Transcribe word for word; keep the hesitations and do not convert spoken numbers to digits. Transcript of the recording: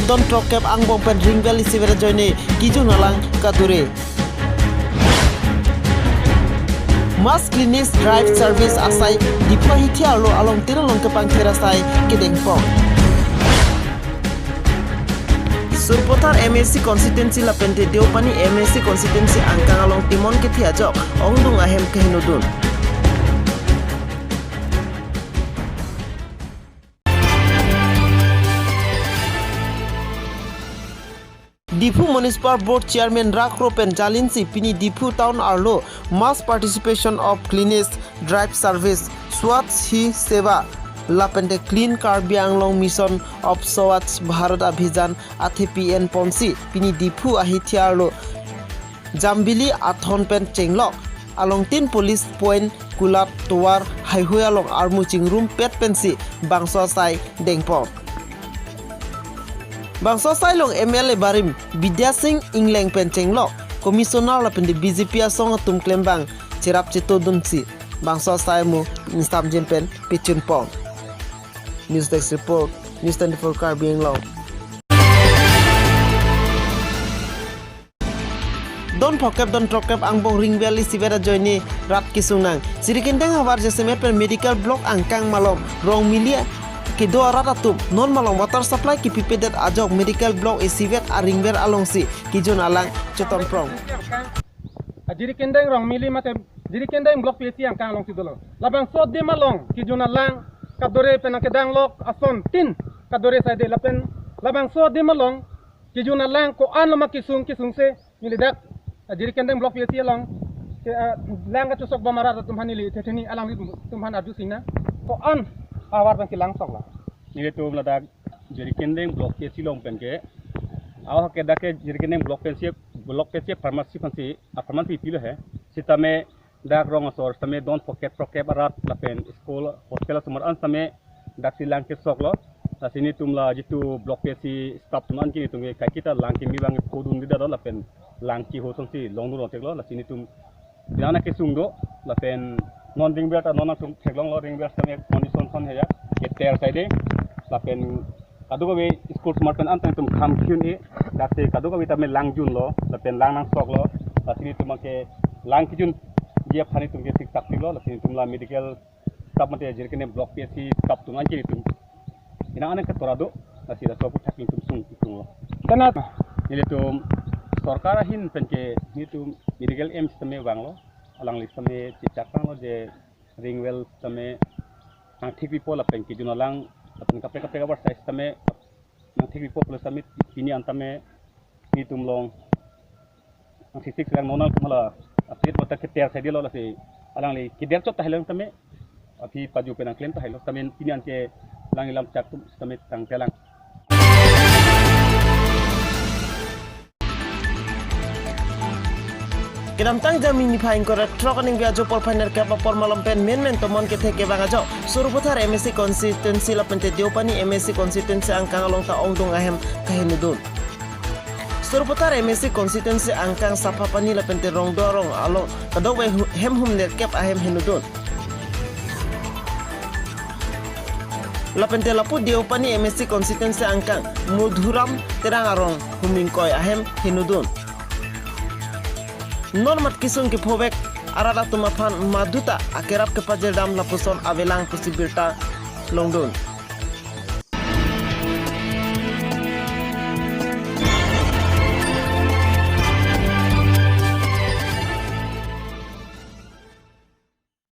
don throkkep angbong pen ringvel isivet ajoine kejun alang kadure. Mass Cleanliness Drive Service asai Diphu ahithi arlo along tin along kepangthir asai kedengpon. Sarupathar M A C constituency lapente Deopani M A C constituency angkang along timon kethe ajok ongdung ahem kehinudun. Diphu Municipal Board Chairman Rak Kro pen jalinsi pini Diphu Town arlo Mass Participation of Cleanliness Drive Service Swachh Hi Seva lapente Clean Karbi Anglong Mission of Swachh Bharat Abhiyan athe pi-enponsi pini Diphu ahithi arlo Jambili athon pen chenglok along tin police point kulap tovar haihui along armu chingrumpet pensi bangso asai dengpon. Bangso asai along M L A barim Bidya Sing Engleng pen chenglok, Commissioner lapente B J P asong atum klembang cherap chetodunsi bangso asai mu ingsamjin pen pechunpon. News Desk Report, News twenty-four Karbi Anglong. Don phokep don throkkep angbong ringvel isivet ajoine rat kesung nang. Jirikindeng havar jasemet pen medical block angkang malom Rongmili kedo arat atum non malom water supply kepipedet ajok medical block isivet aringvel alongsi kejun alang chotonprong. Jirikindeng Rongmili mate Jirikindeng Block P H C angkang alongsi dolo. Labangso adim along kejun alang kadore pen kedanglok ason tin kadore saide lapen labangso adim along kejun alang ko-an loma kesung kesungse neli dak Jirikindeng Block P H C along ke, ah, lang kachosok bom arat atum aphan neli thetheni alanglitum aphan arju sina ko-an ahavar pen kelang sok la. Nelitum ladak Jirikindeng Block P H C along pen ke, awa ke dak ke Jirikindeng Block P H C, Block P H C pharmacy aphansi, a pharmacy pilo he. Sitame dak rong asor sitame don phokep throkkep arat lapen school hostel asomar an sitame daksi lang kesoklo. Lasi nelitum la jitu Block P H C staff atum an ke nelitum ke kaiketa lang kimi bang phodun dida do lapen lang keho asonsi longdun rongtheklo. Lasi nelitum pinana kesung do lapen non ringvel ta non atum theklonglo, ringvel sitame condition ason heya keter saide lapen kadokave school asomar pen an tangtum kham khiun e, daksi kadokave tame lang junlo lapen lang nangsoklo. Lasi nelitum ke lang kejunji aphan nelitum ke siksak tiklo. Lasi nelitum la medical staff mate Jirikindeng Block P H C staff atum an ke nelitum inang anang ketora do, lasi laso aphuthak nelitum sung sunglo. Tenat. Nelitum sorkar ahin pen ke nelitum medical M sitame vanglo, alangli sitame chechak vanglo je ringvel sitame nangthik pipo lapen kejun alang lapen kaprek kaprek abar sai sitame nangthik pipo pulo sitame pini an tame nelitum along nang sisik sedang nonal tum hala apit botak keter saidelo, lasi alangli keder chot tahai lang sitame aphi paju pen nangklem tahai lo sitame pini an ke lang ilam chak atum sitame tangtelang. Kedamtang Jami niphai ingkoi ra throk aningve ajo porphai nerkep apor malom pen menmen tomon kethe kevang ajok Sarupathar M A C constituency lapente Deopani M A C constituency angkang along ta ongdung ahem kehinudun. Sarupathar M A C constituency angkang Saphapani lapente Rongdo arong along kadokave hu-, hem hum nerkep ahem hinudun. Lapente lapu Deopani M A C constituency angkang Madhuram Terang arong hum ingkoi ahem hinudun. Non mat kesung kephovek arat atum aphan maduta akerap kepajirdam lapuson avelang pusi birta longdun.